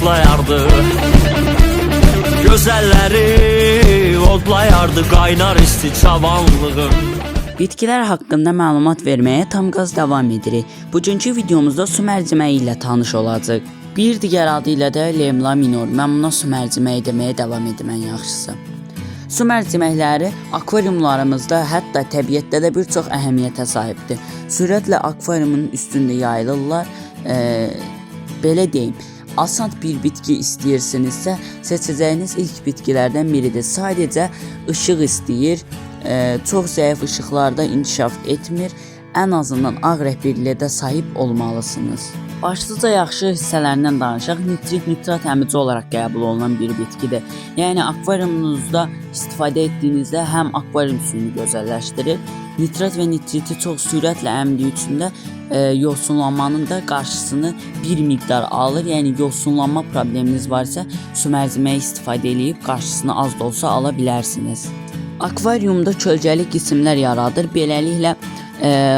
odlayardı. Gözəlləri odlayardı, qaynar isti cavanlığım. Bitkilər haqqında məlumat verməyə tam qaz davam edirik. Bugünkü videomuzda su mərciməyi ilə tanış olacağıq. Bir digər adı ilə də Lemla minor. Mən buna su mərciməyi deməyə davam edim ən yaxşısı. Su mərciməkləri akvariumlarımızda, hətta təbiətdə də bir çox əhəmiyyətə sahibdir. Sürətlə akvariumun üstündə yayılırlar. Belə deyim, asan bir bitki istəyirsinizsə, seçəcəyiniz ilk bitkilərdən biridir. Sadəcə işıq istəyir, çox zəif işıqlarda inkişaf etmir. Ən azından ağ rəhbirliyə sahib olmalısınız. Başlıca yaxşı hissələrindən danışaq. Nitrit, nitrat əmici olaraq qəbul olunan bir bitkidir. Yəni akvariumunuzda istifadə etdiyinizdə həm akvarium suyunu gözəlləşdirir, nitrat və nitriti çox sürətlə əmdiyi üçün də yosunlanmanın da qarşısını bir miqdar alır. Yəni yosunlanma probleminiz varsa, su mərciməyi istifadə eləyib qarşısını az da olsa ala bilərsiniz. Akvariumda kölgəli qisimlər yaradır. Beləliklə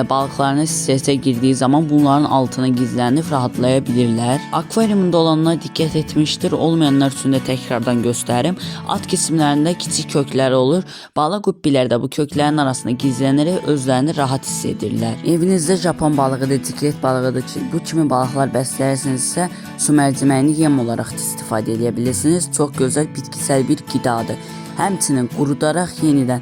balıqlarınız stresə girdiyi zaman bunların altına gizlənib rahatlaya bilirlər. Akvariumda olanlar diqqət etmişdir, olmayanlar üçün də təkrardan göstərim. Alt qismlərində kiçik kökləri olur. Balıq quppilər də bu köklərin arasında gizlənərək özlərini rahat hiss edirlər. Evinizdə Japon balığıdır, ciklet balığıdır ki, bu kimi balıqlar bəsləyirsinizsə, su mərciməyini yem olaraq da istifadə edə bilirsiniz. Çox gözəl bitkisel bir qidadır. Həmçinin qurudaraq yenidən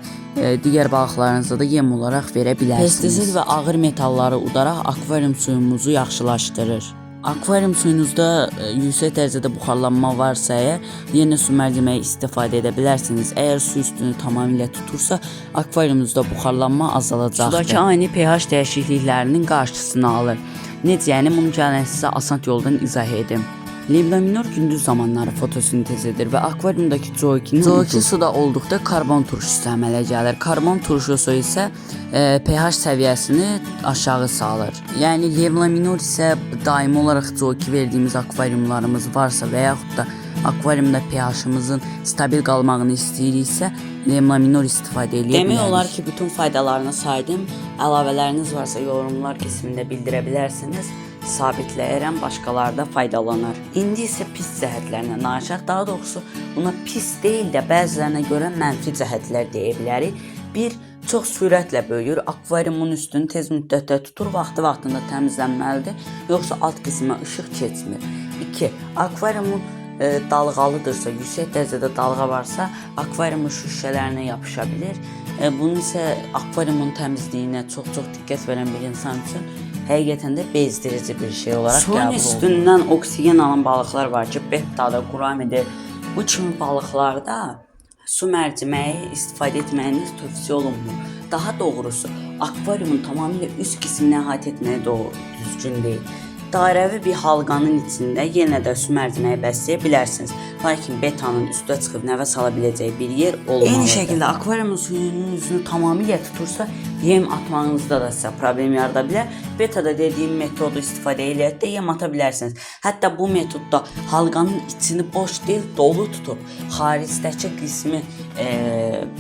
digər balıqlarınıza da yem olaraq verə bilərsiniz. Pestisid və ağır metalları udaraq akvarium suyumuzu yaxşılaşdırır. Akvarium suyunuzda yüksək dərəcədə buxarlanma varsa əgər, yenə su mərciməyi istifadə edə bilərsiniz. Əgər su üstünü tamamilə tutursa, akvariumunuzda buxarlanma azalacaqdır. Sudakı ani pH dəyişikliklərinin qarşısını alır. Necə yəni, bunu gəlin sizə asan yoldan izah edim. Lemna minor gündüz zamanları fotosintez edir və akvariumdakı CO2-ni CO2 suda olduqda karbon turşusu əmələ gəlir. Karbon turşusu isə pH səviyyəsini aşağı salır. Yəni Lemna minor isə daimi olaraq CO2 verdiyimiz akvariumlarımız varsa və yaxud da akvariumda pH-ımızın stabil qalmağını istəyiriksə, Lemna minor istifadə eləyə bilərik. Demək olar ki, bütün faydalarını saydım. Əlavələriniz varsa yorumlar qismində bildirə bilərsiniz. Sabitləyirəm, başqaları da faydalanar. İndi isə pis cəhətlərinə danışaq. Daha doğrusu buna pis deyil də bəzilərinə görə mənfi cəhətlər deyə bilərik. Bir, çox sürətlə böyüyür. Akvariumun üstünü tez müddətdə tutur, vaxtı-vaxtında təmizlənməlidir, yoxsa alt qismə işıq keçmir. 2. Akvariumun dalğalıdırsa, yüksək dərəcədə dalğa varsa, akvariumun şüşələrinə yapışa bilir. Bunun isə akvariumun təmizliyinə çox-çox diqqət verən bir insan üçün həqiqətən də bezdirici bir şey olaraq Suyun qəbul olunur. Üstündən oksigen alan balıqlar var ki, bettada, quramidə, bu kimi balıqlarda su mərciməyi istifadə etməyiniz tövsiyə olunmur. Daha doğrusu, akvariumun tamamilə üst qismini əhatə etməyə doğru düzgün deyil. Dairəvi bir halqanın içində yenə də su mərciməyi bəsləyə bilərsiniz. Lakin betanın üstə çıxıb nəfəs ala biləcəyi bir yer olmalıdır. Eyni şəkildə akvariumun suyunun üzünü tamamilə tutursa, yem atmağınızda da sizə problem yarada bilər. Betada dediyim metodu istifadə eləyək də yem ata bilərsiniz. Hətta bu metodda halqanın içini boş deyil, dolu tutub xaricdəki qismi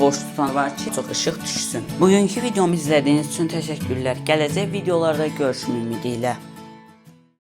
boş tutan var ki, çox işıq düşsün. Bugünkü videomu izlədiyiniz üçün təşəkkürlər. Gələcək videolarda görüşmək ümidi ilə.